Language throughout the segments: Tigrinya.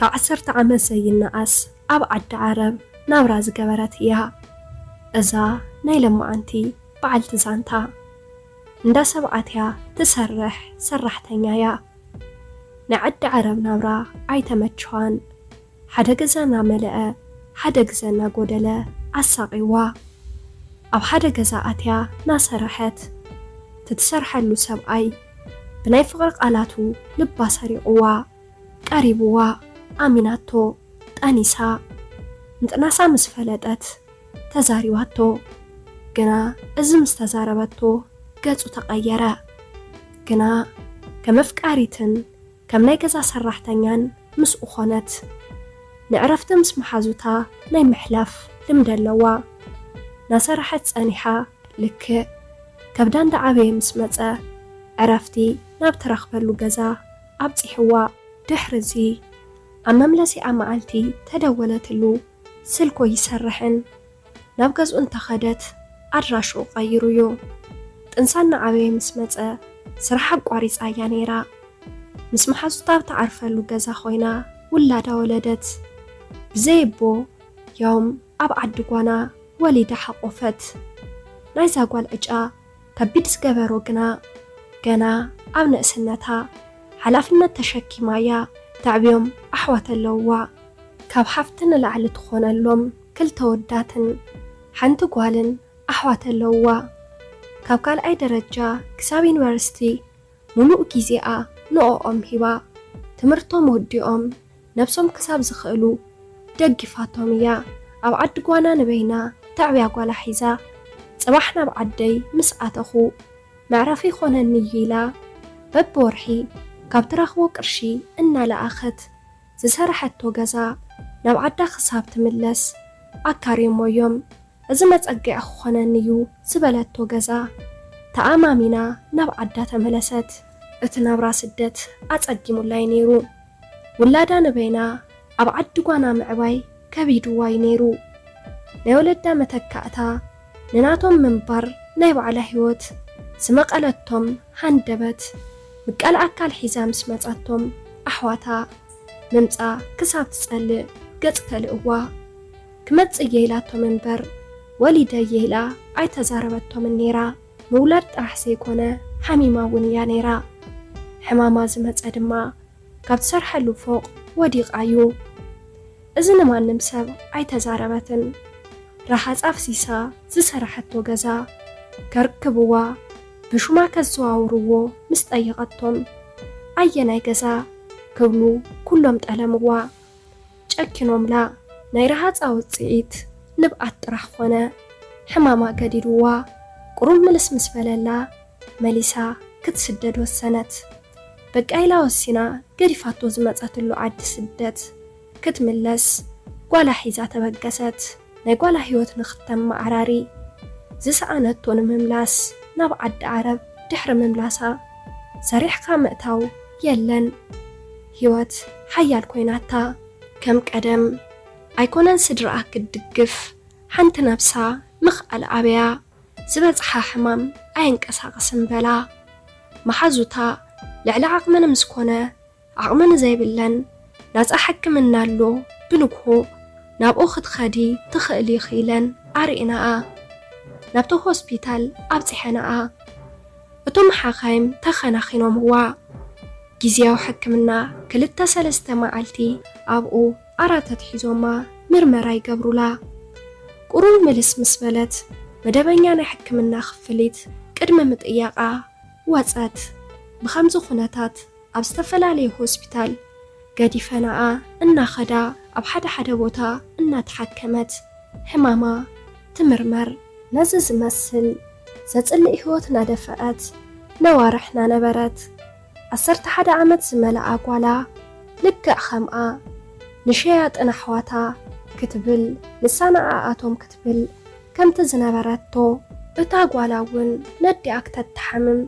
ካብ ዓሰርተ ዓመት ዘይነኣስ ኣብ ዓዲ ዓረብ ናብራ ዝገበረት እያ እዛ ናይ ለማዓንቲ በዓልቲ ዛንታ። እንዳ ሰብዓትያ ትሰርሕ ሰራሕተኛ እያ። ናይ ዓዲ ዓረብ ናብራ ኣይተመችዋን። ሓደ ገዛ እናመለአ ሓደ ግዘ እናጎደለ ኣሳቒዋ። ኣብ ሓደ ገዛ ኣትያ እናሰረሐት ትትሰርሐሉ ሰብኣይ ብናይ ፍቕሪ ቃላቱ ልባ ሰሪቑዋ። ቀሪብዋ፣ ኣሚናቶ፣ ጠኒሳ። ምጥናሳ ምስ ፈለጠት ተዛሪባቶ። ግና እዚ ምስ ተዛረበቶ ገጹ ተቐየረ። ግና ከም ኣፍቃሪትን ከም ናይ ገዛ ሰራሕተኛን ምስኡ ኾነት። ንዕረፍቲ ምስ መሓዙታ ናይ ምሕላፍ ልምዲ ኣለዋ። ናሰረሐት ጸኒሓ ልክዕ ከብዳ እንዳዓበየ ምስ መጸ ዕረፍቲ ናብ ትረኽበሉ ገዛ ኣብጺሕዋ። ድሕሪ እዚ ኣብ መምለሲኣ መዓልቲ ተደወለትሉ ስልኩ ኣይሰርሕን። ናብ ገዝኡ እንተኸደት ኣድራሽኡ ቀይሩ እዩ። ጥንሳ እናዓበየ ምስ መጸ ስራሕ ኣቋሪጻ እያ ነይራ። ምስ መሓዙታ ኣብ ትዓርፈሉ ገዛ ኮይና ውላዳ ወለደት። ብዘይ ኣቦ ያውም ኣብ ዓዲ ጓና ወሊዳ ሓቆፈት። ናይዛ ጓል ዕጫ ከቢድ ዝገበሮ ግና ገና ኣብ ንእስነታ ሓላፍነት ተሸኪማ እያ ተዕብዮም ኣሕዋት ኣለውዋ። ካብ ሓፍቲ ንላዕሊ ትኾነሎም ክልተ ወዳትን ሓንቲ ጓልን ኣሕዋት ኣለውዋ። ካብ ካልኣይ ደረጃ ክሳብ ዩኒቨርሲቲ ሙሉእ ጊዜኣ ንኦኦም ሂባ ትምህርቶም ወዲኦም ነብሶም ክሳብ ዝኽእሉ ደጊፋቶም እያ። ኣብ ዓዲ ጓና ንበይና ተዕብያ ጓላ ሒዛ ጽባሕ ናብ ዓደይ ምስ ኣተኹ መዕረፊ ይኾነኒ እዩ ኢላ በብወርሒ ካብ ትረኽቦ ቅርሺ እናለኣኸት ዝሰረሐቶ ገዛ ናብ ዓዳ ክሳብ ትምለስ ኣካርዮሞ እዮም። እዚ መጸግዒ ክኾነኒ እዩ ዝበለቶ ገዛ ተኣማሚና ናብ ዓዳ ተመለሰት። እቲ ናብራ ስደት ኣጸጊሙላ እዩ ነይሩ። ውላዳ ንበይና ኣብ ዓዲ ጓና ምዕባይ ከቢድዋ እዩ ነይሩ። ናይ ወለዳ መተካእታ ንናቶም ምንባር ናይ ባዕላ ህይወት ዝመቐለቶም ሃንደበት ምቃል ኣካል ሒዛ ምስ መጻቶም ኣሕዋታ ምምጻ ክሳብ ትጸልእ ገጽ ከልእዋ። ክመጽእ እየ ኢላቶም እምበር ወሊደ እየ ኢላ ኣይተዛረበቶምን ነይራ። ምውላድ ጥራሕ ዘይኮነ ሓሚማ እውን እያ ነይራ። ሕማማ ዝመጸ ድማ ካብ ትሰርሐሉ ፎቕ ወዲቓ እዩ። እዚ ንማንም ሰብ ኣይተዛረበትን። ረሃጽ ኣፍሲሳ ዝሰረሐቶ ገዛ ከርክብዋ ብሹማ ከዘዋውርዎ ምስ ጠየቐቶም ኣየናይ ገዛ ክብሉ ኩሎም ጠለምዋ። ጨኪኖምላ ናይ ረሃጻ ውጽኢት ንብኣት ጥራሕ ኾነ። ሕማማ ገዲድዋ ቁሩብ ምልስ ምስ በለላ መሊሳ ክትስደድ ወሰነት። በቃ ኢላ ወሲና ገዲፋቶ ዝመጸትሉ ዓዲ ስደት ክትምለስ ጓላ ሒዛ ተበገሰት። ናይ ጓላ ህይወት ንክተመዓራሪ ዝሰኣነቶ ንምምላስ ናብ ዓዲ ዓረብ ድሕሪ ምምላሳ ሰሪሕካ ምእታው የለን። ህይወት ሓያል ኮይናታ ከም ቀደም ኣይኮነን ስድራኣ ክትድግፍ ሓንቲ ነብሳ ምኽኣል ኣበያ። ዝበጽሓ ሕማም ኣየንቀሳቕስን በላ። መሓዙታ ልዕሊ ዓቕመን ምስ ኮነ ዓቕሚ ንዘይብለን ናጻ ሕክምና ኣሎ ብንግሆ ናብኡ ክትኸዲ ትኽእሊ ኢኺ ኢለን ኣርእናኣ ናብቲ ሆስፒታል ኣብጺሐናኣ። እቶም ሓኻይም ተኸናኺኖምዋ። ግዝያዊ ሕክምና ክልተ ሰለስተ መዓልቲ ኣብኡ ኣራተት ሒዞማ ምርመራ ይገብሩላ። ቁሩብ ምልስ ምስ በለት መደበኛ ናይ ሕክምና ክፍሊት ቅድሚ ምጥያቓ ወጸት። ብኸምዚ ኩነታት ኣብ ዝተፈላለየ ሆስፒታል ገዲፈናኣ እናኸዳ ኣብ ሓደ ሓደ ቦታ እናተሓከመት ሕማማ ትምርመር። ነዚ ዝመስል ዘጽልእ ህይወት እናደፈኣት ነዋርሕ እናነበረት ዓሰርተ ሓደ ዓመት ዝመልኣ ጓላ ልክዕ ከምኣ ንሸያጥን ኣሕዋታ ክትብል ንሳ ንዓኣቶም ክትብል ከምቲ ዝነበረቶ እታ ጓላ እውን ነዲኣ ክተተሓምም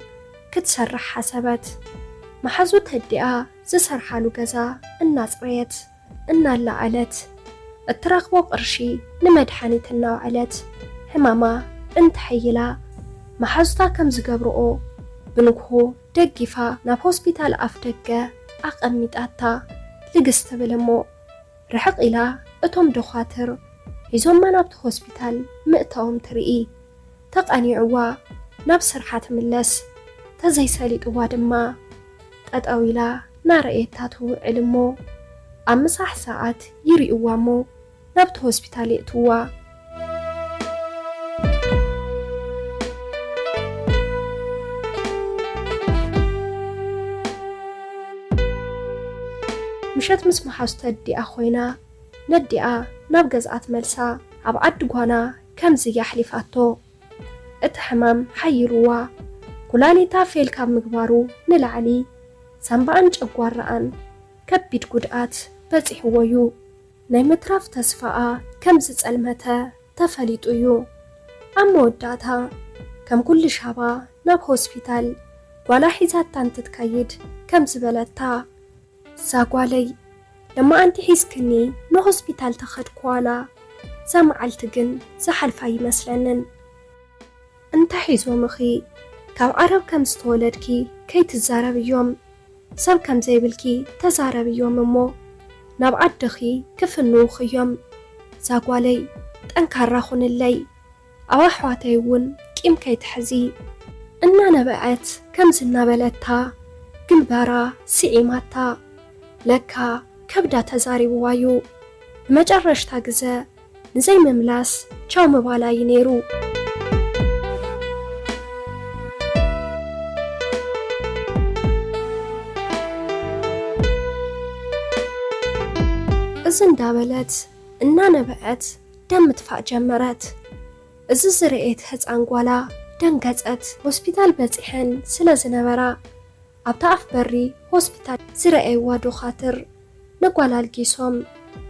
ክትሰርሕ ሓሰበት። መሓዙት ኣዲኣ ዝሰርሓሉ ገዛ እናጽረየት እናላኣለት እትረኽቦ ቅርሺ ንመድሓኒት እናውዐለት ሕማማ እንተሐይላ መሓዙታ ከም ዝገብርኦ ብንግሆ ደጊፋ ናብ ሆስፒታል ኣፍ ደገ ኣቐሚጣታ። ትግስት ትብል እሞ፣ ርሕቕ ኢላ እቶም ዶኻትር ሒዞማ ናብቲ ሆስፒታል ምእታዎም ትርኢ። ተቓኒዕዋ ናብ ስርሓ ትምለስ። ተዘይሰሊጥዋ ድማ ጠጠው ኢላ ናረኣየታ ትውዕል እሞ፣ ኣብ ምሳሕ ሰዓት ይርእይዋ እሞ ናብቲ ሆስፒታል የእትውዋ። ምሸት ምስ መሓዙ ተዲኣ ኮይና፣ ነዲኣ ናብ ገዝኣ ትመልሳ። ኣብ ዓዲ ጓና ከምዚ እያ ኣሕሊፋቶ። እቲ ሕማም ሓይልዋ፣ ኩላሊታ ፌል ካብ ምግባሩ ንላዕሊ፣ ሳምባኣን ጨጓራኣን ከቢድ ጉድኣት በጺሕዎ እዩ። ናይ ምትራፍ ተስፋኣ ከም ዝጸልመተ ተፈሊጡ እዩ። ኣብ መወዳእታ፣ ከም ኩሉ ሻባ ናብ ሆስፒታል ጓላ ሒዛታ እንትትከይድ ከም ዝበለታ፣ "እዛ ጓለይ፣ ለማዓንቲ ሒዝክኒ ንሆስፒታል ተኸድኩ ዋላ፣ እዛ መዓልቲ ግን ዝሓልፋ ኣይመስለንን። እንታይ ሒዞምኺ? ካብ ዓረብ ከም ዝተወለድኪ ከይትዛረብዮም፣ ሰብ ከም ዘይብልኪ ተዛረብዮም እሞ ናብ ዓድኺ ክፍንዉኺ እዮም። እዛ ጓለይ፣ ጠንካራ ኩንለይ፣ ኣብ ኣሕዋተይ እውን ቂም ከይትሕዚ" እናነበዐት ከምዚ እናበለታ ግንባራ ስዒማታ። ለካ ከብዳ ተዛሪብዋ እዩ። ንመጨረሽታ ግዘ ንዘይምምላስ ቻው ምባላ እዩ ነይሩ። እዚ እንዳበለት እናነበዐት ደም ምትፋእ ጀመረት። እዚ ዝረኤት ህፃን ጓላ ደንገፀት። ሆስፒታል በፂሐን ስለ ዝነበራ፣ ኣብታ ኣፍ በሪ ሆስፒታል ዝረኣይዋ ዶኻትር ንጓላ ኣልጊሶም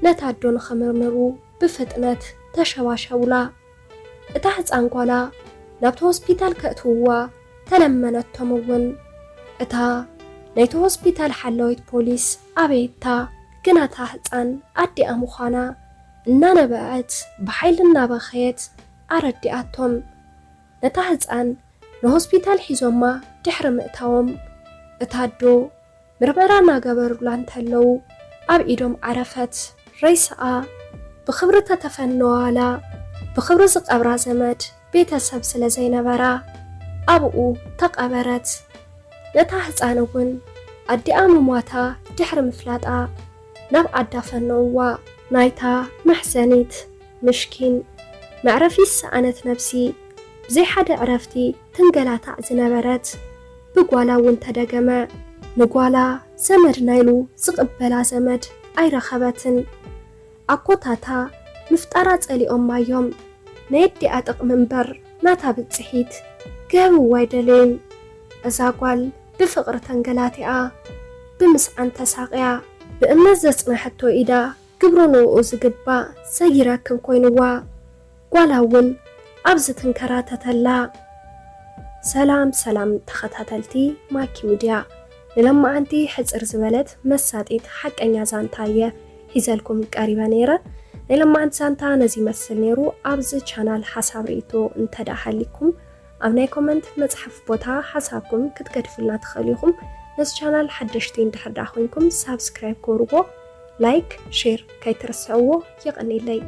ነታ ኣዶ ንኽምርምሩ ብፍጥነት ተሸባሸቡላ። እታ ህፃን ጓላ ናብቲ ሆስፒታል ከእትውዋ ተለመነቶም እውን። እታ ናይቲ ሆስፒታል ሓላዊት ፖሊስ ኣበየታ፣ ግና እታ ህፃን ኣዲኣ ምዃና እናነበዐት ብሓይሊ እናበኸየት ኣረዲኣቶም። ነታ ህፃን ንሆስፒታል ሒዞማ ድሕሪ ምእታዎም፣ እታ ኣዶ ምርመራ እናገበሩላ እንተለዉ፣ ኣብ ኢዶም ዓረፈት። ሬሳኣ ብኽብሪ ተተፈነዋላ፣ ብኽብሪ ዝቐብራ ዘመድ ቤተሰብ ስለ ዘይነበራ፣ ኣብኡ ተቐበረት። ነታ ህፃን እውን ኣዲኣ ምሟታ ድሕሪ ምፍላጣ፣ ናብ ዓዳ ፈነውዋ። ናይታ መሕዘኒት፣ ምሽኪን፣ መዕረፊ ዝሰኣነት ነብሲ፣ ብዘይ ሓደ ዕረፍቲ ትንገላታዕ ዝነበረት፣ ብጓላ እውን ተደገመ። ንጓላ ዘመድና ኢሉ ዝቕበላ ዘመድ ኣይረኸበትን። ኣኮታታ ምፍጣራ ጸሊኦማ እዮም። ናይ ኣዲኣ ጥቕሚ እምበር ናታ ብጽሒት ክህብዋ ኣይደለዩን። እዛ ጓል ብፍቕሪ ተንገላቲኣ፣ ብምስዓን ተሳቕያ፣ ብእምነት ዘጽነሐቶ ኢዳ ግብሩ ንእኡ ዝግባእ ዘይረክብ ኮይንዋ፣ ጓላ እውን ኣብዚ ትንከራተተላ። ሰላም ሰላም ተኸታተልቲ ማኪ ሚድያ፣ ንሎማዓንቲ ሕጽር ዝበለት መሳጢት ሓቀኛ ዛንታ እየ ሒዘልኩም ቀሪበ ነይረ። ናይ ሎማዓንቲ ዛንታ ነዚ ይመስል ነይሩ። ኣብዚ ቻናል ሓሳብ ርእይቶ እንተ ደኣ ሃሊኩም፣ ኣብ ናይ ኮመንት መጽሓፍ ቦታ ሓሳብኩም ክትገድፉልና ትኽእሉ ኢኹም። ነዚ ቻናል ሓደሽቲ እንድሕር ደኣ ኮይንኩም ሳብስክራይብ ክብርዎ፣ ላይክ፣ ሼር ከይትርስዕዎ። የቐንየለይ።